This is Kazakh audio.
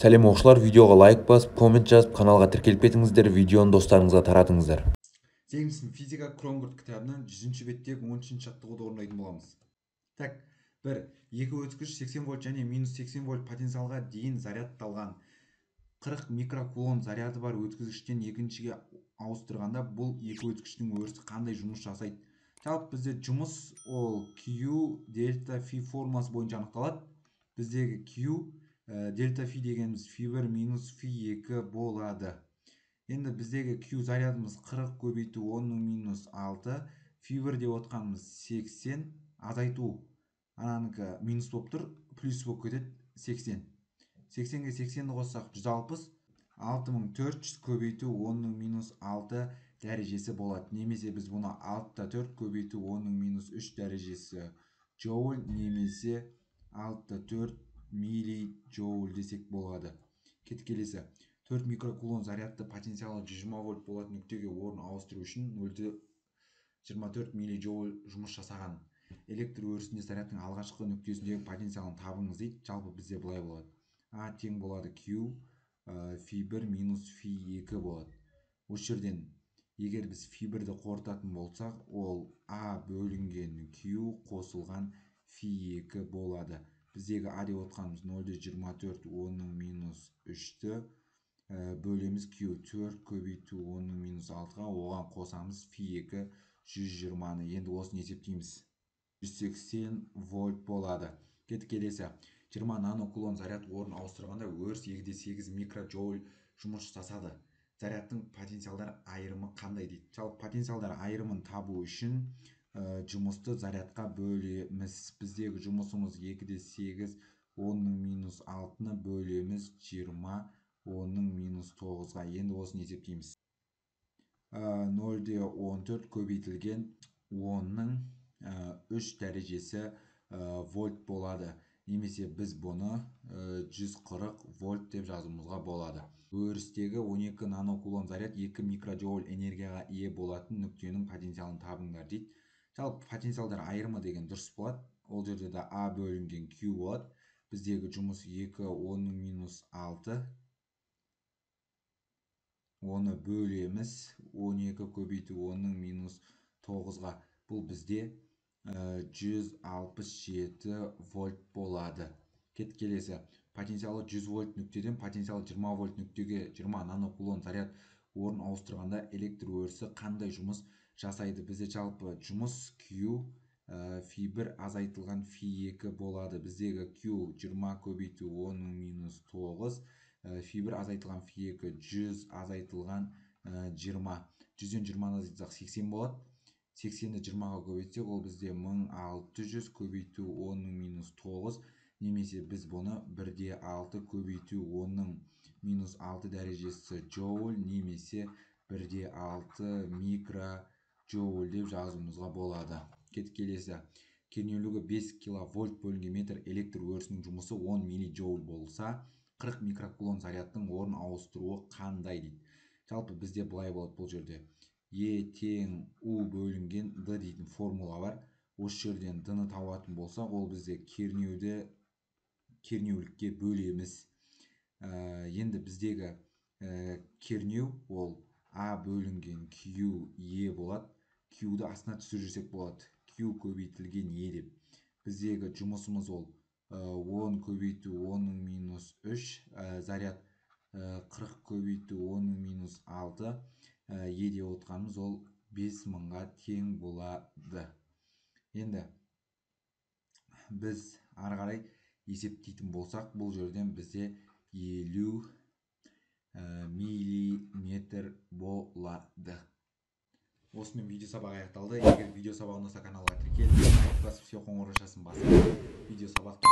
Сәлем, оқушылар! Видеоға лайк басып, коммент жазып, каналға тіркеліп кетіңіздер, видеоны достарыңызға таратыңыздар. 8-ші сынып физика Кронгорд кітабынан 100-беттегі 13-ші жаттығуды орындайтын боламыз. Так, 1. Екі өткізгіш 80 вольт және минус 80 вольт потенциалға дейін зарядталған. 40 микрокулон заряды бар өткізгіштен екіншіге ауыстырғанда, бұл екі өткізгіштің өрісі қандай жұмыс жасайды? Жалпы, бізде жұмыс ол Q дельта фи формуласы бойынша анықталады. Біздегі Q дельта фи дегеніміз фи 1 минус фи 2 болады. Енді біздегі Q зарядымыз 40 көбейту 10 минус 6, фи 1 деп отқанымыз 80, азайту, ананікі минус болып тұр, плюс болып кетеді 80. 80-ге 80-ді қоссақ, 160, 6400 көбейту 10 минус 6 дәрежесі болады. Немесе біз бұны 6,4 көбейту 10 минус 3 дәрежесі джоуль немесе 6,4 милли джоуль десек болады. Кет, келесі. 4 микрокулон зарядты потенциалы 120 вольт болатын нүктеге орын ауыстыру үшін 0,24 милли джоуль жұмыс жасаған. Электр өрісінде зарядтың алғашқы нүктесіндегі потенциалын табыңыз дейді. Жалпы, бізде былай болады: А тең болады Q фи 1 минус фи 2 болады. Осы жерден егер біз фи 1-ді қорытатын болсақ, ол А бөлінген Q қосылған фи 2 болады. Біздегі А деп отқанымыз 0,24 10-ның минус 3-ті бөлеміз Q 4 көбейту 10-ның минус 6-ға, оған қосамыз фи 2 120-ны. Енді осыны есептейміз. 180 вольт болады. Кеттік, келесі. 20 нанокулон заряд орын ауыстырғанда, өріс 2,8 микроджоуль жұмыс жасады. Зарядтың потенциалдар айырымы қандай дейді. Жалпы, потенциалдар айырымын табу үшін жұмысты зарядқа бөлеміз. Біздегі жұмысымыз 2,8 10-ның минус 6-ны бөлеміз 20 10-ның минус 9-ға. Енді осыны есептейміз. 0,14 көбейтілген 10-ның 3 дәрежесі вольт болады. Немесе біз бұны 140 вольт деп жазуымызға болады. Өрістегі 12 нанокулон заряд 2 микроджоуль энергияға ие болатын нүктенің потенциалын табыңдар дейді. Жалпы, потенциалдар айырымы деген дұрыс болады. Ол жерде де А бөлінген Q болады. Біздегі жұмыс 2 10-ның минус 6, оны бөлеміз 12 көбейту 10-ның минус 9-ға. Бұл бізде 167 вольт болады. Кет, келесі. Потенциалы 100 вольт нүктеден потенциалы 20 вольт нүктеге 20 нанокулон заряд орын ауыстырғанда, электр өрісі қандай жұмыс жасайды? Бізде жалпы жұмыс Q фи 1 азайтылған фи 2 болады. Біздегі Q 20 көбейту 10 минус 9, фи 1 азайтылған фи 2 100 азайтылған 20. 100-ден 20-ны азайтсақ, 80 болады. 80-ді 20-ға көбейтсек, ол бізде 1600 көбейту 10 минус 9, немесе біз бұны 1,6 көбейту 10-ның минус 6 дәрежесі джоуль немесе 1,6 микроджоуль деп жазуымызға болады. Кет, келесі. Кернеулігі 5 киловольт бөлінген метр электр өрісінің жұмысы 10 милли болса, 40 микрокулон зарядтың орын ауыстыруы қандай дейді. Жалпы, бізде былай болады: бұл жерде Е тең У бөлінген Д дейтін формула бар. Осы жерден Д-ны табатын болсақ, ол бізде кернеуді кернеулікке бөлеміз. Енді біздегі кернеу ол А бөлінген Q Е болады. Q-ді астына түсіріп жіберсек болады, Q көбейтілген Е деп. Біздегі жұмысымыз ол 10 көбейту 10-ның минус 3, заряд 40 көбейту 10-ның минус 6, Е деп отқанымыз ол 5000-ға тең болады. Енді біз ары қарай есептейтін болсақ, бұл жерден бізде 50 миллиметр болады. Осымен видео сабақ аяқталды. Егер видео сабақ ұнаса, каналға тіркел, лайк басып, все қоңыраушасын басып, видео сабақ.